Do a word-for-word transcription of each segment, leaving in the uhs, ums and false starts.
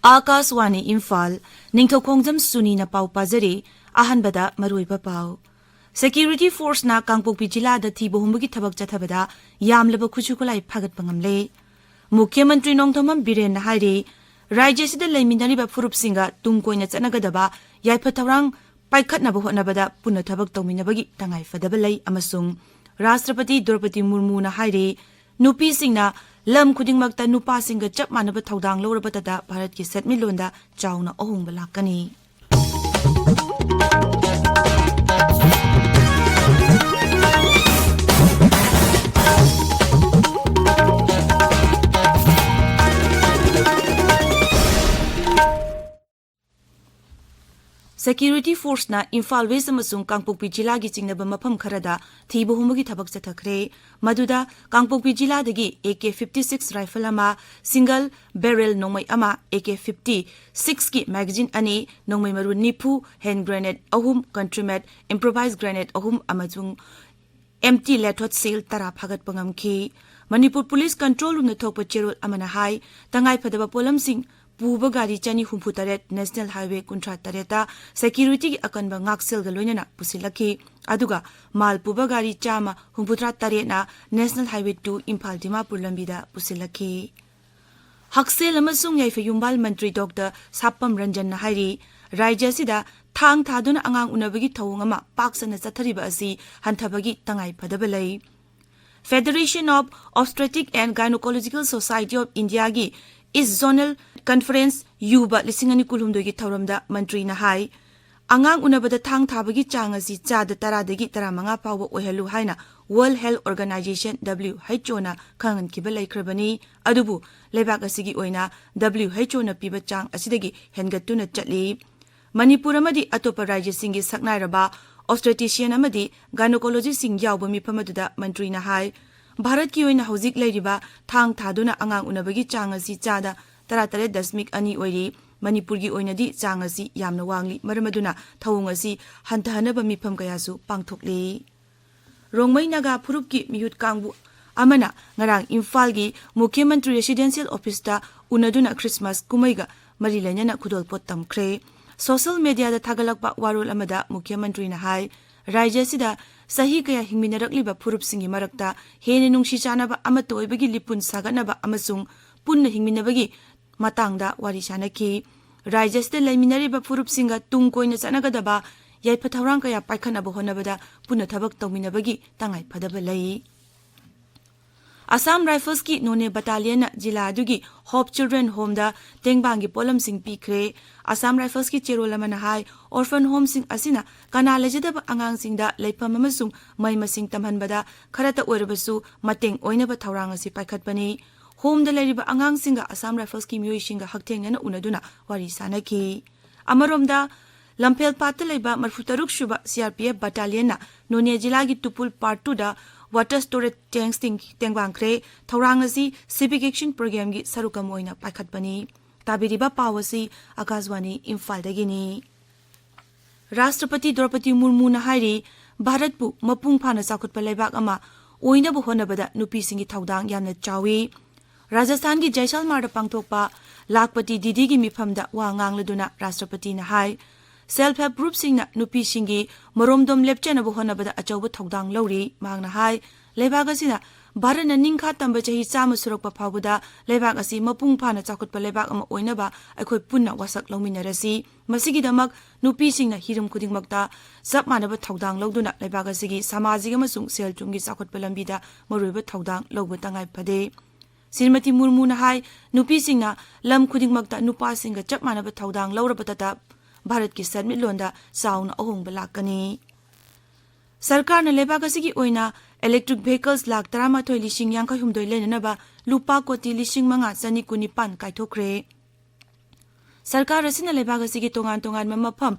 ꯑꯥꯀꯥꯁꯋꯥꯅꯤ ꯏꯝꯐꯥꯜ, ꯅꯤꯡꯊꯧꯈꯣꯡꯖꯝ ꯁꯨꯅꯤꯅ ꯄꯥꯎ ꯄꯥꯖꯔꯤ꯫ ꯑꯍꯥꯟꯕꯗ ꯃꯔꯨꯑꯣꯏꯕ ꯄꯥꯎ꯫ Security Forceꯅ ꯀꯥꯡꯄꯣꯛꯄꯤ ꯖꯤꯂꯥꯗ ꯊꯤꯕ ꯍꯨꯝꯕꯒꯤ ꯊꯕꯛ ꯆꯠꯊꯕꯗ ꯌꯥꯝꯂꯕ ꯈꯨꯠꯁꯨ ꯈꯨꯠꯂꯥꯏ ꯐꯥꯒꯠꯄ ꯉꯝꯂꯦ꯫ ꯃꯨꯈ꯭ꯌ ꯃꯟꯇ꯭ꯔꯤ ꯅꯣꯡꯊꯣꯝꯕꯝ ꯕꯤꯔꯦꯟꯅ ꯍꯥꯏꯔꯤ, ꯔꯥꯖ꯭ꯌ ꯑꯁꯤꯗ ꯂꯩꯃꯤꯟꯅꯔꯤꯕ ꯐꯨꯔꯨꯞꯁꯤꯡꯒ ꯇꯨꯡ ꯀꯣꯏꯅ ꯆꯠꯅꯒꯗꯕ ꯌꯥꯏꯐ ꯊꯧꯔꯥꯡ ꯄꯥꯏꯈꯠꯅꯕ ꯍꯣꯠꯅꯕꯗ ꯄꯨꯟꯅ ꯊꯕꯛ ꯇꯧꯃꯤꯟꯅꯕꯒꯤ ꯇꯉꯥꯏꯐꯗꯕ ꯂꯩ ꯑꯃꯁꯨꯡ ꯔꯥꯁꯇ꯭ꯔꯄꯇꯤ ꯗ꯭ꯔꯧꯄꯗꯤ ꯃꯨꯔꯃꯨꯅ ꯍꯥꯏꯔꯤ, ꯅꯨꯄꯤꯁꯤꯡꯅ ꯂꯝ ꯈꯨꯗꯤꯡꯃꯛꯇ ꯅꯨꯄꯥꯁꯤꯡꯒ ꯆꯞ ꯃꯥꯟꯅꯕ ꯊꯧꯗꯥꯡ ꯂꯧꯔꯕꯇꯗ ꯚꯥꯔꯠꯀꯤ ꯁꯦꯟꯃꯤꯠꯂꯣꯟꯗ ꯆꯥꯎꯅ ꯑꯍꯣꯡꯕ ꯂꯥꯛꯀꯅꯤ꯫ Security Forceꯅ ꯏꯝꯐꯥꯜ West ꯑꯃꯁꯨꯡ ꯀꯥꯡꯄꯣꯛꯄꯤ ꯖꯤꯂꯥꯒꯤ ꯆꯤꯡꯅꯕ ꯃꯐꯝ ꯈꯔꯗ ꯊꯤꯕ ꯍꯨꯝꯕꯒꯤ ꯊꯕꯛ ꯆꯠꯊꯈ꯭ꯔꯦ꯫ ꯃꯗꯨꯗ ꯀꯥꯡꯄꯣꯛꯄꯤ ꯖꯤꯂꯥꯗꯒꯤ A K fifty six rifle ꯑꯃ, single barrel ꯅꯣꯡꯃꯩ ꯑꯃ, A K fifty sixꯀꯤ magazine ꯑꯅꯤ, ꯅꯣꯡꯃꯩ ꯃꯔꯨ ꯅꯤꯐꯨ, hand grenade ꯑꯍꯨꯝ, country made improvised grenade ꯑꯍꯨꯝ ꯑꯃꯁꯨꯡ empty lead shell ꯇꯔꯥ ꯐꯥꯒꯠꯄ ꯉꯝꯈꯤ꯫ ꯃꯅꯤꯄꯨꯔ Police Control Roomꯅ ꯊꯣꯛꯄ ꯆꯦꯔꯣꯜ ꯑꯃꯅ ꯍꯥꯏ, ꯇꯉꯥꯏꯐꯗꯕ ꯄꯣꯠꯂꯝꯁꯤꯡ ꯄꯨꯕ ꯒꯥꯔꯤ ꯆꯅꯤ ꯍꯨꯝꯐꯨ ꯇꯔꯦꯠ National Highway ꯀꯨꯟꯊ꯭ꯔꯥ ꯇꯔꯦꯠꯇ securityꯒꯤ ꯑꯀꯟꯕ ꯉꯥꯛꯁꯦꯜꯒ ꯂꯣꯏꯅꯅ ꯄꯨꯁꯤꯜꯂꯛꯈꯤ꯫ ꯑꯗꯨꯒ ꯃꯥꯜ ꯄꯨꯕ ꯒꯥꯔꯤ ꯆꯥꯝꯃ ꯍꯨꯝꯐꯨꯇꯔꯥ ꯇꯔꯦꯠꯅ National Highway two Imphal Dimapur ꯂꯝꯕꯤꯗ ꯄꯨꯁꯤꯜꯂꯛꯈꯤ꯫ ꯍꯛꯁꯦꯜ ꯑꯃꯁꯨꯡ ꯌꯥꯏꯐ ꯌꯨꯝꯕꯥꯜ ꯃꯟꯇ꯭ꯔꯤ ꯗꯣꯛꯇꯔ ꯁꯥꯄꯝ ꯔꯟꯖꯟꯅ ꯍꯥꯏꯔꯤ, ꯔꯥꯖ꯭ꯌ ꯑꯁꯤꯗ ꯊꯥꯡ ꯊꯥꯗꯨꯅ ꯑꯉꯥꯡ ꯎꯅꯕꯒꯤ ꯊꯧꯑꯣꯡ ꯑꯃ ꯄꯥꯛ ꯁꯟꯅ ꯆꯠꯊꯔꯤꯕ ꯑꯁꯤ ꯍꯟꯊꯕꯒꯤ ꯇꯉꯥꯏ ꯐꯗꯕ ꯂꯩ꯫ Federation of Obstetric and Gynecological Society of Indiaꯒꯤ East Zonal Conference ꯌꯨꯕ ꯂꯤꯁꯤꯡ ꯑꯅꯤ ꯀꯨꯟꯍꯨꯝꯗꯣꯏꯒꯤ ꯊꯧꯔꯝꯗ ꯃꯟꯇ꯭ꯔꯤꯅ ꯍꯥꯏ, ꯑꯉꯥꯡ ꯎꯅꯕꯗ ꯊꯥꯡ ꯊꯥꯕꯒꯤ ꯆꯥꯡ ꯑꯁꯤ ꯆꯥꯗ ꯇꯔꯥꯗꯒꯤ ꯇꯔꯥꯃꯉꯥ ꯐꯥꯎꯕ ꯑꯣꯏꯍꯜꯂꯨ ꯍꯥꯏꯅ World Health Organization, W H O ꯅ ꯈꯪꯍꯟꯈꯤꯕ ꯂꯩꯈ꯭ꯔꯕꯅꯤ꯫ ꯑꯗꯨꯕꯨ ꯂꯩꯕꯥꯛ ꯑꯁꯤꯒꯤ ꯑꯣꯏꯅ W H O ꯅ ꯄꯤꯕ ꯆꯥꯡ ꯑꯁꯤꯗꯒꯤ ꯍꯦꯟꯒꯠꯇꯨꯅ ꯆꯠꯂꯤ꯫ ꯃꯅꯤꯄꯨꯔ ꯑꯃꯗꯤ ꯑꯇꯣꯞꯄ ꯔꯥꯖ꯭ꯌꯁꯤꯡꯒꯤ ꯁꯛꯅꯥꯏꯔꯕ obstetrician ꯑꯃꯗꯤ gynecologistꯁꯤꯡ ꯌꯥꯎꯕ ꯃꯤꯐꯝ ꯑꯗꯨꯗ ꯃꯟꯇ꯭ꯔꯤꯅ ꯍꯥꯏ, ꯚꯥꯔꯠꯀꯤ ꯑꯣꯏꯅ ꯍꯧꯖꯤꯛ ꯂꯩꯔꯤꯕ ꯊꯥꯡ ꯊꯥꯗꯨꯅ ꯑꯉꯥꯡ ꯎꯅꯕꯒꯤ ꯆꯥꯡ ꯑꯁꯤ ꯆꯥꯗ ꯇꯔꯥꯇꯔꯦꯠ ꯗꯁꯃꯤꯛ ꯑꯅꯤ ꯑꯣꯏꯔꯤ꯫ ꯃꯅꯤꯄꯨꯔꯒꯤ ꯑꯣꯏꯅꯗꯤ ꯆꯥꯡ ꯑꯁꯤ ꯌꯥꯝꯅ ꯋꯥꯡꯂꯤ꯫ ꯃꯔꯝ ꯑꯗꯨꯅ ꯊꯧꯑꯣꯡ ꯑꯁꯤ ꯍꯟꯊꯍꯟꯅꯕ ꯃꯤꯐꯝ ꯀꯌꯥꯁꯨ ꯄꯥꯡꯊꯣꯛꯂꯤ꯫ ꯔꯣꯡꯃꯩ ꯅꯥꯒꯥ ꯐꯨꯔꯨꯞꯀꯤ ꯃꯤꯍꯨꯠ ꯀꯥꯡꯕꯨ ꯑꯃꯅ ꯉꯔꯥꯡ ꯏꯝꯐꯥꯜꯒꯤ ꯃꯨꯈ꯭ꯌ ꯃꯟꯇ꯭ꯔꯤ ꯔꯦꯁꯤꯗꯦꯟꯁꯤꯌꯦꯜ ꯑꯣꯐꯤꯁꯇ ꯎꯅꯗꯨꯅ ꯈ꯭ꯔꯤꯁꯃꯥꯁ ꯀꯨꯝꯍꯩꯒ ꯃꯔꯤ ꯂꯩꯅꯅ ꯈꯨꯗꯣꯜꯄꯣꯠ ꯇꯝꯈ꯭ꯔꯦ꯫ ꯁꯣꯁꯤꯌꯦꯜ ꯃꯦꯗꯤꯌꯥꯗ ꯊꯥꯒꯠꯂꯛꯄ ꯋꯥꯔꯣꯜ ꯑꯃꯗ ꯃꯨꯈ꯭ꯌ ꯃꯟꯇ꯭ꯔꯤꯅ ꯍꯥꯏ, ꯔꯥꯖ꯭ꯌ ꯑꯁꯤꯗ ꯆꯍꯤ ꯀꯌꯥ ꯍꯤꯡꯃꯤꯟꯅꯔꯛꯂꯤꯕ ꯐꯨꯔꯨꯞꯁꯤꯡꯒꯤ ꯃꯔꯛꯇ ꯍꯦꯟꯅ ꯅꯨꯡꯁꯤ ꯆꯥꯟꯅꯕ ꯑꯃꯠꯇ ꯑꯣꯏꯕꯒꯤ ꯂꯤꯄꯨꯟ ꯁꯥꯒꯠꯅꯕ ꯑꯃꯁꯨꯡ ꯄꯨꯟꯅ ꯍꯤꯡꯃꯤꯟꯅꯕꯒꯤ ꯃꯇꯥꯡꯗ ꯋꯥꯔꯤ ꯁꯥꯅꯈꯤ꯫ ꯔꯥꯖ꯭ꯌ ꯑꯁꯤꯗ ꯂꯩꯃꯤꯟꯅꯔꯤꯕ ꯐꯨꯔꯨꯞꯁꯤꯡꯒ ꯇꯨꯡ ꯀꯣꯏꯅ ꯆꯠꯅꯒꯗꯕ ꯌꯥꯏꯐ ꯊꯧꯔꯥꯡ ꯀꯌꯥ ꯄꯥꯏꯈꯠꯅꯕ ꯍꯣꯠꯅꯕꯗ ꯄꯨꯟꯅ ꯊꯕꯛ ꯇꯧꯃꯤꯟꯅꯕꯒꯤ ꯇꯉꯥꯏ ꯐꯗꯕ ꯂꯩ꯫ ꯑꯁꯥꯝ ꯔꯥꯏꯐꯜꯁꯀꯤ ꯅꯣꯅꯦ ꯕꯠꯇꯥꯂꯤꯌꯟꯅ ꯖꯤꯂꯥ ꯑꯗꯨꯒꯤ ꯍꯣꯞ ꯆꯤꯜꯗ꯭ꯔꯦꯟ ꯍꯣꯝꯗ ꯇꯦꯡꯕꯥꯡꯒꯤ ꯄꯣꯠꯂꯝꯁꯤꯡ ꯄꯤꯈ꯭ꯔꯦ꯫ ꯑꯁꯥꯝ ꯔꯥꯏꯐꯜꯁꯀꯤ ꯆꯦꯔꯣꯜ ꯑꯃꯅ ꯍꯥꯏ, ꯑꯣꯔꯐꯟ ꯍꯣꯝꯁꯤꯡ ꯑꯁꯤꯅ ꯀꯅꯥ ꯂꯩꯖꯗꯕ ꯑꯉꯥꯡꯁꯤꯡꯗ ꯂꯩꯐꯝ ꯑꯃꯁꯨꯡ ꯃꯍꯩ ꯃꯁꯤꯡ ꯇꯝꯍꯟꯕꯗ ꯈꯔꯇ ꯑꯣꯏꯔꯕꯁꯨ ꯃꯇꯦꯡ ꯑꯣꯏꯅꯕ ꯊꯧꯔꯥꯡ ꯑꯁꯤ ꯄꯥꯏꯈꯠꯄꯅꯤ꯫ ꯍꯣꯝꯗ ꯂꯩꯔꯤꯕ ꯑꯉꯥꯡꯁꯤꯡꯒ ꯑꯁꯥꯝ ꯔꯥꯏꯐꯜꯁꯀꯤ ꯃꯤꯑꯣꯏꯁꯤꯡꯒ ꯍꯛꯊꯦꯡꯅꯅ ꯎꯅꯗꯨꯅ ꯋꯥꯔꯤ ꯁꯥꯅꯈꯤ꯫ ꯑꯃꯔꯣꯝꯗ, ꯂꯝꯐꯦꯜꯄꯥꯠꯇ ꯂꯩꯕ ꯃꯔꯤꯐꯨ ꯇꯔꯨꯛ ꯁꯨꯕ ꯁꯤ ꯑꯥꯔ ꯄꯤ ꯑꯦꯐ ꯕꯠꯇꯥꯂꯤꯌꯟꯅ ꯅꯣꯅꯦ ꯖꯤꯂꯥꯒꯤ ꯇꯨꯄꯨꯜ ꯄꯥꯔꯠ ꯇꯨꯗ ꯋꯥꯇꯔ ꯁ꯭ꯇꯣꯔꯦꯖ ꯇꯦꯡꯛꯁꯤꯡ ꯇꯦꯡꯕꯥꯡꯈ꯭ꯔꯦ꯫ ꯊꯧꯔꯥꯡ ꯑꯁꯤ ꯁꯤꯚꯤꯛ ꯑꯦꯛꯁꯟ ꯄ꯭ꯔꯣꯒ꯭ꯔꯥꯝꯒꯤ ꯁꯔꯨꯛ ꯑꯃ ꯑꯣꯏꯅ ꯄꯥꯏꯈꯠꯄꯅꯤ꯫ ꯇꯥꯕꯤꯔꯤꯕ ꯄꯥꯎ ꯑꯁꯤ ꯑꯀꯥꯁꯕꯥꯅꯤ ꯏꯝꯐꯥꯜꯗꯒꯤꯅꯤ꯫ ꯔꯥꯁꯇ꯭ꯔꯄꯇꯤ ꯗ꯭ꯔꯧꯄꯗꯤ ꯃꯨꯔꯃꯨꯅ ꯍꯥꯏꯔꯤ, ꯚꯥꯔꯠꯄꯨ ꯃꯄꯨꯡ ꯐꯥꯅ ꯆꯥꯎꯈꯠꯄ ꯂꯩꯕꯥꯛ ꯑꯃ ꯑꯣꯏꯅꯕ ꯍꯣꯠꯅꯕꯗ ꯅꯨꯄꯤꯁꯤꯡꯒꯤ ꯊꯧꯗꯥꯡ ꯌꯥꯝꯅ ꯆꯥꯎꯏ꯫ ꯔꯥꯖꯁꯊꯥꯟꯒꯤ ꯖꯩꯁꯜꯃꯥꯔꯗ ꯄꯥꯡꯊꯣꯛꯄ ꯂꯥꯈꯄꯇꯤ ꯗꯤꯗꯤꯒꯤ ꯃꯤꯐꯝꯗ ꯋꯥ ꯉꯥꯡꯂꯗꯨꯅ ꯔꯥꯁꯇ꯭ꯔꯄꯇꯤꯅ ꯍꯥꯏ, ꯁꯦꯜꯐ ꯍꯦꯜꯞ ꯒ꯭ꯔꯨꯞꯁꯤꯡꯅ ꯅꯨꯄꯤꯁꯤꯡꯒꯤ ꯃꯔꯣꯝꯗꯣꯝ ꯂꯦꯞꯆꯅꯕ ꯍꯣꯠꯅꯕꯗ ꯑꯆꯧꯕ ꯊꯧꯗꯥꯡ ꯂꯧꯔꯤ꯫ ꯃꯍꯥꯛꯅ ꯍꯥꯏ, ꯂꯩꯕꯥꯛ ꯑꯁꯤꯅ ꯚꯥꯔꯠꯅ ꯅꯤꯡꯈꯥ ꯇꯝꯕ ꯆꯍꯤ ꯆꯥꯝꯃ ꯁꯨꯔꯛꯄ ꯐꯥꯎꯕꯗ ꯂꯩꯕꯥꯛ ꯑꯁꯤ ꯃꯄꯨꯡ ꯐꯥꯅ ꯆꯥꯎꯈꯠꯄ ꯂꯩꯕꯥꯛ ꯑꯃ ꯑꯣꯏꯅꯕ ꯑꯩꯈꯣꯏ ꯄꯨꯟꯅ ꯋꯥꯁꯛ ꯂꯧꯃꯤꯟꯅꯔꯁꯤ꯫ ꯃꯁꯤꯒꯤꯗꯃꯛ ꯅꯨꯄꯤꯁꯤꯡꯅ ꯍꯤꯔꯝ ꯈꯨꯗꯤꯡꯃꯛꯇ ꯆꯞ ꯃꯥꯟꯅꯕ ꯊꯧꯗꯥꯡ ꯂꯧꯗꯨꯅ ꯂꯩꯕꯥꯛ ꯑꯁꯤꯒꯤ ꯁꯃꯥꯖꯤꯛ ꯑꯃꯁꯨꯡ ꯁꯦꯜ ꯊꯨꯝꯒꯤ ꯆꯥꯎꯈꯠꯄ ꯂꯝꯕꯤꯗ ꯃꯔꯨꯑꯣꯏꯕ ꯊꯧꯗꯥꯡ ꯂꯧꯕ ꯇꯉꯥꯏ ꯐꯗꯦ꯫ ꯁ꯭ꯔꯤꯃꯇꯤ ꯃꯨꯔꯃꯨꯅ ꯍꯥꯏ, ꯅꯨꯄꯤꯁꯤꯡꯅ ꯂꯝ ꯈꯨꯗꯤꯡꯃꯛꯇ ꯅꯨꯄꯥꯁꯤꯡꯒ ꯆꯞ ꯃꯥꯟꯅꯕ ꯊꯧꯗꯥꯡ ꯂꯧꯔꯕꯇꯇ ꯚꯥꯔꯠꯀꯤ ꯁꯦꯟꯃꯤꯠꯂꯣꯟꯗ ꯆꯥꯎꯅ ꯑꯍꯣꯡꯕ ꯂꯥꯛꯀꯅꯤ꯫ ꯁꯔꯀꯥꯔꯅ ꯂꯩꯕꯥꯛ ꯑꯁꯤꯒꯤ ꯑꯣꯏꯅ electric vehicles ꯂꯥꯈ ꯇꯔꯥꯃꯥꯊꯣꯏ ꯂꯤꯁꯤꯡ ꯌꯥꯡꯈꯩ ꯍꯨꯝꯗꯣꯏ ꯂꯩꯅꯅꯕ ꯂꯨꯄꯥ ꯀꯣꯇꯤ ꯂꯤꯁꯤꯡ ꯃꯉꯥ ꯆꯅꯤ ꯀꯨꯟꯅꯤꯄꯥꯟ ꯀꯥꯏꯊꯣꯛꯈ꯭ꯔꯦ꯫ ꯁꯔꯀꯥꯔ ꯑꯁꯤꯅ ꯂꯩꯕꯥꯛ ꯑꯁꯤꯒꯤ ꯇꯣꯉꯥꯟ ꯇꯣꯉꯥꯟꯕ ꯃꯐꯝ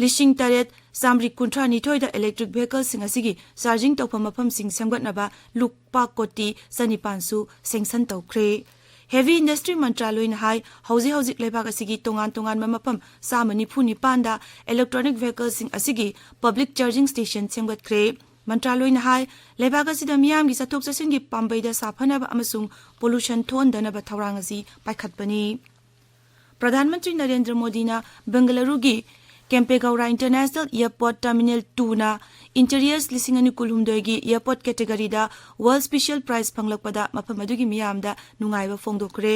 ꯂꯤꯁꯤꯡ ꯇꯔꯦꯠ ꯆꯥꯃꯔꯤ ꯀꯨꯟꯊ꯭ꯔꯥ ꯅꯤꯊꯣꯏꯗ electric vehiclesꯁꯤꯡ ꯑꯁꯤꯒꯤ charging ꯇꯧꯐꯝ ꯃꯐꯝꯁꯤꯡ ꯁꯦꯝꯒꯠꯅꯕ ꯂꯨꯄꯥ ꯀꯣꯇꯤ ꯆꯅꯤꯄꯥꯟꯁꯨ sanction ꯇꯧꯈ꯭ꯔꯦ꯫ Heavy Industry ꯃꯟꯇ꯭ꯔꯥꯂꯣꯏꯅ ꯍꯥꯏ, ꯍꯧꯖꯤꯛ ꯍꯧꯖꯤꯛ ꯂꯩꯕꯥꯛ ꯑꯁꯤꯒꯤ ꯇꯣꯉꯥꯟ ꯇꯣꯉꯥꯟꯕ ꯃꯐꯝ ꯆꯥꯝꯃ ꯅꯤꯐꯨ ꯅꯤꯄꯥꯟꯗ electronic vehiclesꯁꯤꯡ ꯑꯁꯤꯒꯤ public charging station ꯁꯦꯝꯒꯠꯈ꯭ꯔꯦ꯫ ꯃꯟꯇ꯭ꯔꯥꯂꯣꯏꯅ ꯍꯥꯏ, ꯂꯩꯕꯥꯛ ꯑꯁꯤꯗ ꯃꯤꯌꯥꯝꯒꯤ ꯆꯠꯊꯣꯛ ꯆꯠꯁꯤꯟꯒꯤ ꯄꯥꯝꯕꯩꯗ ꯁꯥꯐꯅꯕ ꯑꯃꯁꯨꯡ pollution ꯊꯣꯛꯍꯟꯗꯅꯕ ꯊꯧꯔꯥꯡ ꯑꯁꯤ ꯄꯥꯏꯈꯠꯄꯅꯤ꯫ ꯄ꯭ꯔꯙꯥꯟ ꯃꯟꯇ꯭ꯔꯤ ꯅꯔꯦꯟꯗ꯭ꯔ ꯃꯣꯗꯤꯅ ꯕꯦꯡꯒꯂꯨꯔꯨꯒꯤ ꯀꯦꯝꯄꯦꯒꯧꯔꯥ International Airport Terminal two ꯅ Interiors ꯂꯤꯁꯤꯡ ꯑꯅꯤ ꯀꯨꯟꯍꯨꯝꯗꯣꯏꯒꯤ airport category ꯗ World Special Prize ꯐꯪꯂꯛꯄꯗ ꯃꯐꯝ ꯑꯗꯨꯒꯤ ꯃꯤꯌꯥꯝꯗ ꯅꯨꯡꯉꯥꯏꯕ ꯐꯣꯡꯗꯣꯛꯈ꯭ꯔꯦ꯫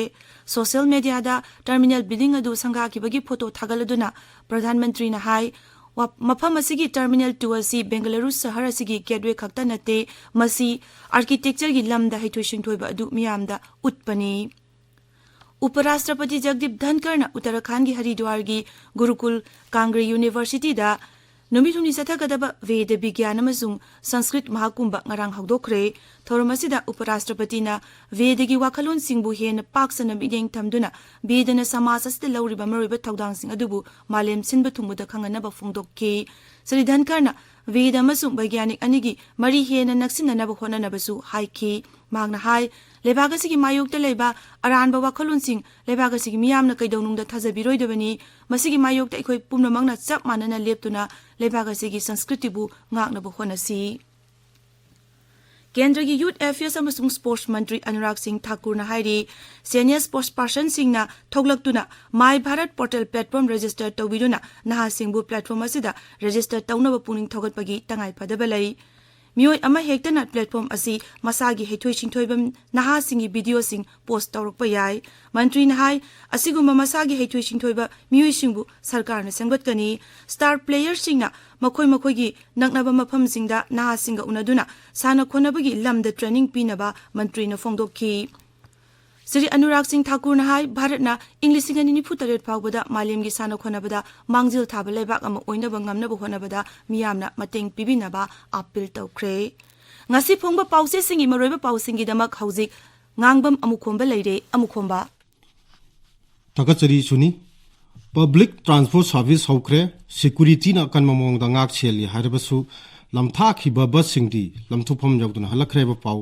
Social media ꯗ terminal building ꯑꯗꯨ ꯁꯪꯒꯥꯈꯤꯕꯒꯤ photo ꯊꯥꯒꯠꯂꯗꯨꯅ ꯄ꯭ꯔꯙꯥꯟ ꯃꯟꯇ꯭ꯔꯤꯅ ꯍꯥꯏ, ꯋꯥ-, ꯃꯐꯝ ꯑꯁꯤꯒꯤ Terminal two ꯑꯁꯤ ꯕꯦꯡꯒꯂꯨꯔꯨ ꯁꯍꯔ ꯑꯁꯤꯒꯤ gateway ꯈꯛꯇ ꯅꯠꯇꯦ, ꯃꯁꯤ architecture ꯒꯤ ꯂꯝꯗ ꯍꯩꯊꯣꯏ ꯁꯤꯡꯊꯣꯏꯕ ꯑꯗꯨ ꯃꯤꯌꯥꯝꯗ ꯎꯠꯄꯅꯤ꯫ ꯎꯄꯔꯥꯁꯇ꯭ꯔꯄꯇꯤ ꯖꯒꯗꯤꯞ ꯙꯟꯀꯔꯅ ꯎꯠꯇꯔꯥꯈꯥꯟꯒꯤ ꯍꯔꯤꯗ꯭ꯋꯥꯔꯒꯤ ꯒꯨꯔꯨꯀꯨꯜ ꯀꯥꯡꯒ꯭ꯔꯦ ꯌꯨꯅꯤꯚꯔꯁꯤꯇꯤꯗ ꯅꯨꯃꯤꯠ ꯍꯨꯝꯅꯤ ꯆꯠꯊꯒꯗꯕ ꯚꯦꯗ ꯕꯤꯒ꯭ꯌꯥꯟ ꯑꯃꯁꯨꯡ ꯁꯪꯁꯀ꯭ꯔꯤꯠ ꯃꯍꯥꯀꯨꯝꯚ ꯉꯔꯥꯡ ꯍꯧꯗꯣꯛꯈ꯭ꯔꯦ꯫ ꯊꯧꯔꯝ ꯑꯁꯤꯗ ꯎꯄꯔꯥꯁꯇ꯭ꯔꯄꯇꯤꯅ ꯚꯦꯗꯒꯤ ꯋꯥꯈꯜꯂꯣꯟꯁꯤꯡꯕꯨ ꯍꯦꯟꯅ ꯄꯥꯛ ꯁꯟꯅ ꯃꯤꯠꯌꯦꯡ ꯊꯝꯗꯨꯅ ꯚꯦꯗꯅ ꯁꯃꯥꯖ ꯑꯁꯤꯗ ꯂꯧꯔꯤꯕ ꯃꯔꯨꯑꯣꯏꯕ ꯊꯧꯗꯥꯡꯁꯤꯡ ꯑꯗꯨꯕꯨ ꯃꯥꯂꯦꯝ ꯁꯤꯟꯕ ꯊꯨꯡꯕꯗ ꯈꯪꯍꯟꯅꯕ ꯐꯣꯡꯗꯣꯛꯈꯤ꯫ ꯁ꯭ꯔꯤ ꯙꯟꯀꯔꯅ ꯚꯦꯗ ꯑꯃꯁꯨꯡ ꯕꯩꯒ꯭ꯌꯥꯅꯤꯛ ꯑꯅꯤꯒꯤ ꯃꯔꯤ ꯍꯦꯟꯅ ꯅꯛꯁꯤꯟꯅꯅꯕ ꯍꯣꯠꯅꯅꯕꯁꯨ ꯍꯥꯏꯈꯤ꯫ ꯃꯍꯥꯛꯅ ꯍꯥꯏ, ꯂꯩꯕꯥꯛ ꯑꯁꯤꯒꯤ ꯃꯥꯌꯣꯛꯇ ꯂꯩꯕ ꯑꯔꯥꯟꯕ ꯋꯥꯈꯜꯂꯣꯟꯁꯤꯡ ꯂꯩꯕꯥꯛ ꯑꯁꯤꯒꯤ ꯃꯤꯌꯥꯝꯅ ꯀꯩꯗꯧꯅꯨꯡꯗ ꯊꯥꯖꯕꯤꯔꯣꯏꯗꯕꯅꯤ꯫ ꯃꯁꯤꯒꯤ ꯃꯥꯌꯣꯛꯇ ꯑꯩꯈꯣꯏ ꯄꯨꯝꯅꯃꯛꯅ ꯆꯞ ꯃꯥꯟꯅꯅ ꯂꯦꯞꯇꯨꯅ ꯂꯩꯕꯥꯛ ꯑꯁꯤꯒꯤ ꯁꯪꯁꯀ꯭ꯔꯤꯇꯤꯕꯨ ꯉꯥꯛꯅꯕ ꯍꯣꯠꯅꯁꯤ꯫ ꯀꯦꯟꯗ꯭ꯔꯒꯤ Youth Affairs ꯑꯃꯁꯨꯡ Sports ꯃꯟꯇ꯭ꯔꯤ ꯑꯅꯨꯔꯥꯒ ꯁꯤꯡ ꯊꯥꯀꯨꯔꯅ ꯍꯥꯏꯔꯤ, senior sports personꯁꯤꯡꯅ ꯊꯣꯛꯂꯛꯇꯨꯅ My Bharat Portal platform register ꯇꯧꯕꯤꯗꯨꯅ ꯅꯍꯥꯁꯤꯡꯕꯨ platform ꯑꯁꯤꯗ register ꯇꯧꯅꯕ ꯄꯨꯛꯅꯤꯡ ꯊꯧꯒꯠꯄꯒꯤ ꯇꯉꯥꯏꯐꯗꯕ ꯂꯩ꯫ ꯃꯤꯑꯣꯏ ꯑꯃꯍꯦꯛꯇꯅ platform ꯑꯁꯤ ꯃꯁꯥꯒꯤ ꯍꯩꯊꯣꯏ ꯁꯤꯡꯊꯣꯏꯕ ꯅꯍꯥꯁꯤꯡꯒꯤ videoꯁꯤꯡ post ꯇꯧꯔꯛꯄ ꯌꯥꯏ꯫ ꯃꯟꯇ꯭ꯔꯤꯅ ꯍꯥꯏ, ꯑꯁꯤꯒꯨꯝꯕ ꯃꯁꯥꯒꯤ ꯍꯩꯊꯣꯏ ꯁꯤꯡꯊꯣꯏꯕ ꯃꯤꯑꯣꯏꯁꯤꯡꯕꯨ ꯁꯔꯀꯥꯔꯅ ꯁꯦꯝꯒꯠꯀꯅꯤ꯫ Star playerꯁꯤꯡꯅ ꯃꯈꯣꯏ ꯃꯈꯣꯏꯒꯤ ꯅꯛꯅꯕ ꯃꯐꯝꯁꯤꯡꯗ ꯅꯍꯥꯁꯤꯡꯒ ꯎꯅꯗꯨꯅ ꯁꯥꯟꯅ ꯈꯣꯠꯅꯕꯒꯤ ꯂꯝꯗ training ꯄꯤꯅꯕ ꯃꯟꯇ꯭ꯔꯤꯅ ꯐꯣꯡꯗꯣꯛꯈꯤ꯫ ꯁ꯭ꯔꯤ ꯑꯅꯨꯔꯥꯒ ꯁꯤꯡ ꯊꯥꯀꯨꯔꯅ ꯍꯥꯏ, ꯚꯥꯔꯠꯅ ꯏꯪ ꯂꯤꯁꯤꯡ ꯑꯅꯤ ꯅꯤꯐꯨ ꯇꯔꯦꯠ ꯐꯥꯎꯕꯗ ꯃꯥꯂꯦꯝꯒꯤ ꯁꯥꯟꯅ ꯈꯣꯠꯅꯕꯗ ꯃꯥꯡꯖꯤꯜ ꯊꯥꯕ ꯂꯩꯕꯥꯛ ꯑꯃ ꯑꯣꯏꯅꯕ ꯉꯝꯅꯕ ꯍꯣꯠꯅꯕꯗ ꯃꯤꯌꯥꯝꯅ ꯃꯇꯦꯡ ꯄꯤꯕꯤꯅꯕ appeal ꯇꯧꯈ꯭ꯔꯦ꯫ ꯉꯁꯤ ꯐꯣꯡꯕ ꯄꯥꯎꯆꯦꯁꯤꯡꯒꯤ ꯃꯔꯨꯑꯣꯏꯕ ꯄꯥꯎꯁꯤꯡꯒꯤꯗꯃꯛ ꯍꯧꯖꯤꯛ ꯉꯥꯡꯕꯝ ꯑꯃꯨꯈꯣꯝꯕ ꯂꯩꯔꯦ꯫ ꯑꯃꯨꯈꯣꯝꯕ꯫ ꯊꯥꯒꯠꯆꯔꯤ ꯁꯨꯅꯤ꯫ Public transport service ꯍꯧꯈ꯭ꯔꯦ, securityꯅ ꯑꯀꯟꯕ ꯃꯑꯣꯡꯗ ꯉꯥꯛ ꯁꯦꯜꯂꯤ ꯍꯥꯏꯔꯕꯁꯨ ꯂꯝꯊꯥꯈꯤꯕ busꯁꯤꯡꯗꯤ ꯂꯝꯊꯣꯛꯐꯝ ꯌꯧꯗꯅ ꯍꯜꯂꯛꯈ꯭ꯔꯦꯕ ꯄꯥꯎ꯫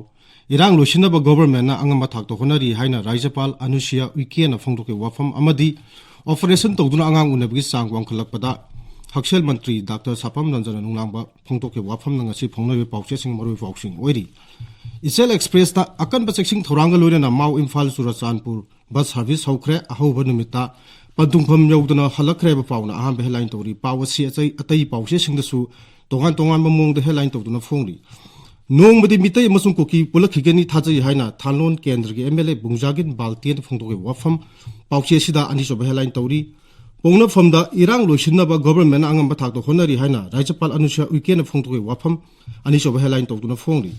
ꯏꯔꯥꯡ ꯂꯣꯏꯁꯤꯟꯅꯕ governmentꯅ ꯑꯉꯝꯕ ꯊꯥꯛꯇ ꯍꯣꯠꯅꯔꯤ ꯍꯥꯏꯅ ꯔꯥꯖ꯭ꯌꯄꯥꯜ ꯑꯅꯨꯁꯨꯏꯌꯥ ꯎꯏꯀꯦꯅ ꯐꯣꯡꯗꯣꯛꯈꯤꯕ ꯋꯥꯐꯝ ꯑꯃꯗꯤ operation ꯇꯧꯗꯨꯅ ꯑꯉꯥꯡ ꯎꯅꯕꯒꯤ ꯆꯥꯡ ꯋꯥꯡꯈꯠꯂꯛꯄꯗ ꯍꯛꯁꯦꯜ ꯃꯟꯇ꯭ꯔꯤ ꯗꯥꯛꯇꯔ ꯁꯥꯄꯝ ꯔꯟꯖꯟꯅ ꯅꯨꯡꯅꯥꯡꯕ ꯐꯣꯡꯗꯣꯛꯈꯤꯕ ꯋꯥꯐꯝꯅ ꯉꯁꯤ ꯐꯣꯡꯅꯔꯤꯕ ꯄꯥꯎꯆꯦꯁꯤꯡ ꯃꯔꯨꯑꯣꯏꯕ ꯄꯥꯎꯁꯤꯡ ꯑꯣꯏꯔꯤ꯫ ꯏꯆꯦꯜ ꯑꯦꯛꯁꯄ꯭ꯔꯦꯁꯇ ꯑꯀꯟꯕ ꯆꯦꯛꯁꯤꯟ ꯊꯧꯔꯥꯡꯒ ꯂꯣꯏꯅꯅ ꯃꯥꯎ ꯏꯝꯐꯥꯜ ꯆꯨꯔꯆꯥꯟꯄꯨꯔ ꯕꯁ ꯁꯥꯔꯚꯤꯁ ꯍꯧꯈ꯭ꯔꯦ꯫ ꯑꯍꯧꯕ ꯅꯨꯃꯤꯠꯇ ꯄꯟꯊꯨꯡꯐꯝ ꯌꯧꯗꯅ ꯍꯜꯂꯛꯈ꯭ꯔꯦ ꯍꯥꯏꯕ ꯄꯥꯎꯅ ꯑꯍꯥꯟꯕ ꯍꯦꯗꯂꯥꯏꯟ ꯇꯧꯔꯤ꯫ ꯄꯥꯎ ꯑꯁꯤ ꯑꯇꯩ, ꯑꯇꯩ ꯄꯥꯎꯆꯦꯁꯤꯡꯗꯁꯨ ꯇꯣꯉꯥꯟ ꯇꯣꯉꯥꯟꯕ ꯃꯑꯣꯡꯗ ꯍꯦꯗꯂꯥꯏꯟ ꯇꯧꯗꯨꯅ ꯐꯣꯡꯂꯤ꯫ ꯅꯣꯡꯃꯗꯤ ꯃꯤꯇꯩ ꯑꯃꯁꯨꯡ ꯀꯨꯀꯤ ꯄꯨꯜꯂꯛꯈꯤꯒꯅꯤ ꯊꯥꯖꯩ ꯍꯥꯏꯅ ꯊꯥꯂꯣꯟ ꯀꯦꯟꯗ꯭ꯔꯒꯤ ꯑꯦꯝ ꯑꯦꯜ ꯑꯦ ꯕꯨꯡꯖꯥꯒꯤꯟ ꯕꯥꯜꯇꯦꯟꯅ ꯐꯣꯡꯗꯣꯛꯈꯤꯕ ꯋꯥꯐꯝ ꯄꯥꯎꯆꯦ ꯑꯁꯤꯗ ꯑꯅꯤꯁꯨꯕ ꯍꯦꯗꯂꯥꯏꯟ ꯇꯧꯔꯤ꯫ ꯄꯣꯛꯅꯐꯝꯗ ꯏꯔꯥꯡ ꯂꯣꯏꯁꯤꯟꯅꯕ ꯒꯣꯚꯔꯟꯃꯦꯟꯠꯅ ꯑꯉꯝꯕ ꯊꯥꯛꯇ ꯍꯣꯠꯅꯔꯤ ꯍꯥꯏꯅ ꯔꯥꯖ꯭ꯌꯄꯥꯜ ꯑꯅꯨꯁꯨꯌꯥ ꯎꯏꯀꯦꯅ ꯐꯣꯡꯗꯣꯛꯈꯤꯕ ꯋꯥꯐꯝ ꯑꯅꯤꯁꯨꯕ ꯍꯦꯗꯂꯥꯏꯟ ꯇꯧꯗꯨꯅ ꯐꯣꯡꯂꯤ꯫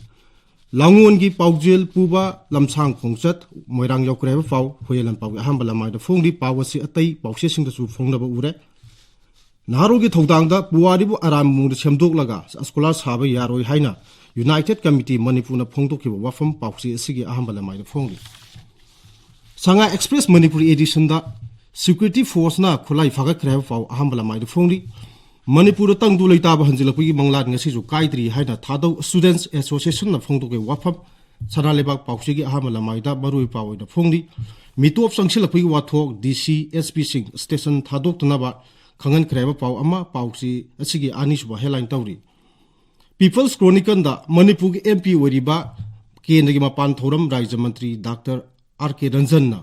ꯂꯥꯡꯒꯣꯜꯒꯤ ꯄꯥꯎꯖꯦꯜ ꯄꯨꯕ ꯂꯝꯁꯥꯡ ꯈꯣꯡꯆꯠ ꯃꯣꯏꯔꯥꯡ ꯌꯧꯈ꯭ꯔꯦ ꯍꯥꯏꯕ ꯄꯥꯎ ꯍꯨꯌꯦꯟ ꯂꯥꯟꯄꯥꯎꯒꯤ ꯑꯍꯥꯟꯕ ꯂꯃꯥꯏꯗ ꯐꯣꯡꯂꯤ꯫ ꯄꯥꯎ ꯑꯁꯤ ꯑꯇꯩ ꯄꯥꯎꯆꯦꯁꯤꯡꯗꯁꯨ ꯐꯣꯡꯅꯕ ꯎꯔꯦ꯫ ꯅꯍꯥꯔꯣꯜꯒꯤ ꯊꯧꯗꯥꯡꯗ ꯄꯨꯋꯥꯔꯤꯕꯨ ꯑꯔꯥꯟꯕ ꯃꯑꯣꯡꯗ ꯁꯦꯝꯗꯣꯛꯂꯒ ꯁ꯭ꯀꯣꯂꯥꯔ ꯁꯥꯕ ꯌꯥꯔꯣꯏ ꯍꯥꯏꯅ ꯌꯨꯅꯥꯏꯇꯦꯗ ꯀꯃꯤꯇꯤ ꯃꯅꯤꯄꯨꯔꯅ ꯐꯣꯡꯗꯣꯛꯈꯤꯕ ꯋꯥꯐꯝ ꯄꯥꯎꯆꯦ ꯑꯁꯤꯒꯤ ꯑꯍꯥꯟꯕ ꯂꯃꯥꯏꯗ ꯐꯣꯡꯂꯤ꯫ ꯁꯉꯥꯏ ꯑꯦꯛꯁꯄ꯭ꯔꯦꯁ ꯃꯅꯤꯄꯨꯔ ꯑꯦꯗꯤꯁꯟꯗ ꯁꯦꯀ꯭ꯌꯨꯔꯤꯇꯤ ꯐꯣꯔꯁꯅ ꯈꯨꯠꯂꯥꯏ ꯐꯥꯒꯠꯈ꯭ꯔꯦ ꯍꯥꯏꯕ ꯄꯥꯎ ꯑꯍꯥꯟꯕ ꯂꯃꯥꯏꯗ ꯐꯣꯡꯂꯤ꯫ ꯃꯅꯤꯄꯨꯔꯗ ꯇꯪꯗꯨ ꯂꯩꯇꯥꯕ ꯍꯟꯖꯤꯜꯂꯛꯄꯒꯤ ꯃꯪꯂꯥꯟ ꯉꯁꯤꯁꯨ ꯀꯥꯏꯗ꯭ꯔꯤ ꯍꯥꯏꯅ ꯊꯥꯗꯧ ꯁ꯭ꯇꯨꯗꯦꯟꯠꯁ ꯑꯦꯁꯣꯁꯤꯌꯦꯁꯟꯅ ꯐꯣꯡꯗꯣꯛꯈꯤꯕ ꯋꯥꯐꯝ ꯁꯅꯥ ꯂꯩꯕꯥꯛ ꯄꯥꯎꯆꯦꯒꯤ ꯑꯍꯥꯟꯕ ꯂꯃꯥꯏꯗ ꯃꯔꯨꯑꯣꯏꯕ ꯄꯥꯎ ꯑꯣꯏꯅ ꯐꯣꯡꯂꯤ꯫ ꯃꯤꯇꯣꯞ ꯆꯪꯁꯤꯜꯂꯛꯄꯒꯤ ꯋꯥꯊꯣꯛ ꯗꯤ ꯁꯤ, ꯑꯦꯁ ꯄꯤꯁꯤꯡ ꯁ꯭ꯇꯦꯁꯟ ꯊꯥꯗꯣꯛꯇꯅꯕ ꯈꯪꯍꯟꯈ꯭ꯔꯦ ꯍꯥꯏꯕ ꯄꯥꯎ ꯑꯃ ꯄꯥꯎꯆꯦ ꯑꯁꯤꯒꯤ ꯑꯅꯤꯁꯨꯕ ꯍꯦꯗꯂꯥꯏꯟ ꯇꯧꯔꯤ꯫ ꯄꯤꯄꯜꯁ ꯀ꯭ꯔꯣꯅꯤꯀꯜꯗ ꯃꯅꯤꯄꯨꯔꯒꯤ ꯑꯦꯝ ꯄꯤ ꯑꯣꯏꯔꯤꯕ ꯀꯦꯟꯗ꯭ꯔꯒꯤ ꯃꯄꯥꯟ ꯊꯧꯔꯝ ꯔꯥꯖ꯭ꯌ ꯃꯟꯇ꯭ꯔꯤ ꯗꯥꯛꯇꯔ ꯑꯥꯔ ꯀꯦ ꯔꯟꯖꯟꯅ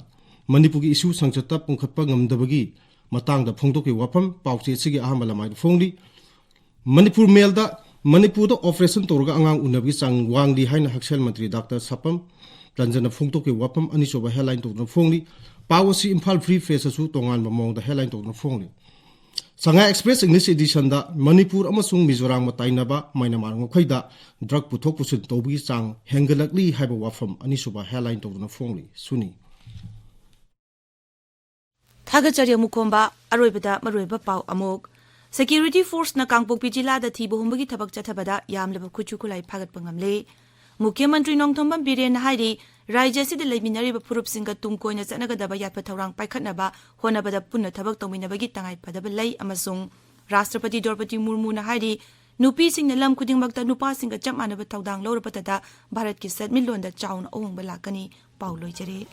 ꯃꯅꯤꯄꯨꯔꯒꯤ ꯏꯁꯨ ꯁꯪꯁꯠꯇ ꯄꯨꯡꯈꯠꯄ ꯉꯝꯗꯕꯒꯤ ꯃꯇꯥꯡꯗ ꯐꯣꯡꯗꯣꯛꯈꯤꯕ ꯋꯥꯐꯝ ꯄꯥꯎꯆꯦ ꯑꯁꯤꯒꯤ ꯑꯍꯥꯟꯕ ꯂꯃꯥꯏꯗ ꯐꯣꯡꯂꯤ꯫ ꯃꯅꯤꯄꯨꯔ ꯃꯦꯜꯗ ꯃꯅꯤꯄꯨꯔꯗ ꯑꯣꯄꯔꯦꯁꯟ ꯇꯧꯔꯒ ꯑꯉꯥꯡ ꯎꯅꯕꯒꯤ ꯆꯥꯡ ꯋꯥꯡꯂꯤ ꯍꯥꯏꯅ ꯍꯛꯁꯦꯜ ꯃꯟꯇ꯭ꯔꯤ ꯗꯥꯛꯇꯔ ꯁꯥꯄꯝ ꯔꯟꯖꯟꯅ ꯐꯣꯡꯗꯣꯛꯈꯤꯕ ꯋꯥꯐꯝ ꯑꯅꯤꯁꯨꯕ ꯍꯦꯗꯂꯥꯏꯟ ꯇꯧꯗꯨꯅ ꯐꯣꯡꯂꯤ꯫ ꯄꯥꯎ ꯑꯁꯤ ꯏꯝꯐꯥꯜ ꯐ꯭ꯔꯤ ꯄ꯭ꯔꯦꯁꯇꯁꯨ ꯇꯣꯉꯥꯟꯕ ꯃꯑꯣꯡꯗ ꯍꯦꯗꯂꯥꯏꯟ ꯇꯧꯗꯨꯅ ꯐꯣꯡꯂꯤ꯫ ꯁꯉꯥꯏ ꯑꯦꯛꯁꯄ꯭ꯔꯦꯁ ꯏꯪꯂꯤꯁ ꯑꯦꯗꯤꯁꯟꯗ ꯃꯅꯤꯄꯨꯔ ꯑꯃꯁꯨꯡ ꯃꯤꯖꯣꯔꯥꯝꯒ ꯇꯥꯏꯅꯕ ꯃ꯭ꯌꯥꯟꯃꯥꯔ ꯉꯝꯈꯩꯗ ꯗ꯭ꯔꯒ ꯄꯨꯊꯣꯛ ꯄꯨꯁꯤꯟ ꯇꯧꯕꯒꯤ ꯆꯥꯡ ꯍꯦꯟꯒꯠꯂꯛꯂꯤ ꯍꯥꯏꯕ ꯋꯥꯐꯝ ꯑꯅꯤꯁꯨꯕ ꯍꯦꯗꯂꯥꯏꯟ ꯇꯧꯗꯨꯅ ꯐꯣꯡꯂꯤ꯫ ꯁꯨꯅꯤ꯫ ꯊꯥꯒꯠꯆꯔꯤ ꯑꯃꯨꯛ ꯈꯣꯝꯕ꯫ ꯑꯔꯣꯏꯕꯗ ꯃꯔꯨꯑꯣꯏꯕ ꯄꯥꯎ ꯑꯃꯨꯛ꯫ ꯁꯦꯀ꯭ꯌꯨꯔꯤꯇꯤ ꯐꯣꯔꯁꯅ ꯀꯥꯡꯄꯣꯛꯄꯤ ꯖꯤꯂꯥꯗ ꯊꯤꯕ ꯍꯨꯝꯕꯒꯤ ꯊꯕꯛ ꯆꯠꯊꯕꯗ ꯌꯥꯝꯂꯕ ꯈꯨꯠꯁꯨ ꯈꯨꯠꯂꯥꯏ ꯐꯥꯒꯠꯄ ꯉꯝꯂꯦ꯫ ꯃꯨꯈ꯭ꯌ ꯃꯟꯇ꯭ꯔꯤ ꯅꯣꯡꯊꯣꯝꯕꯝ ꯕꯤꯔꯦꯟꯅ ꯍꯥꯏꯔꯤ, ꯔꯥꯖ꯭ꯌ ꯑꯁꯤꯗ ꯂꯩꯃꯤꯟꯅꯔꯤꯕ ꯐꯨꯔꯨꯞꯁꯤꯡꯒ ꯇꯨꯡ ꯀꯣꯏꯅ ꯆꯠꯅꯒꯗꯕ ꯌꯥꯏꯐ ꯊꯧꯔꯥꯡ ꯄꯥꯏꯈꯠꯅꯕ ꯍꯣꯠꯅꯕꯗ ꯄꯨꯟꯅ ꯊꯕꯛ ꯇꯧꯃꯤꯟꯅꯕꯒꯤ ꯇꯉꯥꯏ ꯐꯗꯕ ꯂꯩ ꯑꯃꯁꯨꯡ ꯔꯥꯁꯇ꯭ꯔꯄꯇꯤ ꯗ꯭ꯔꯧꯄꯗꯤ ꯃꯨꯔꯃꯨꯅ ꯍꯥꯏꯔꯤ, ꯅꯨꯄꯤꯁꯤꯡꯅ ꯂꯝ ꯈꯨꯗꯤꯡꯃꯛꯇ ꯅꯨꯄꯥꯁꯤꯡꯒ ꯆꯞ ꯃꯥꯟꯅꯕ ꯊꯧꯗꯥꯡ ꯂꯧꯔꯕꯇꯗ ꯚꯥꯔꯠꯀꯤ ꯁꯦꯟꯃꯤꯠꯂꯣꯟꯗ ꯆꯥꯎꯅ ꯑꯍꯣꯡꯕ ꯂꯥꯛꯀꯅꯤ꯫ ꯄꯥꯎ ꯂꯣꯏꯖꯔꯦ꯫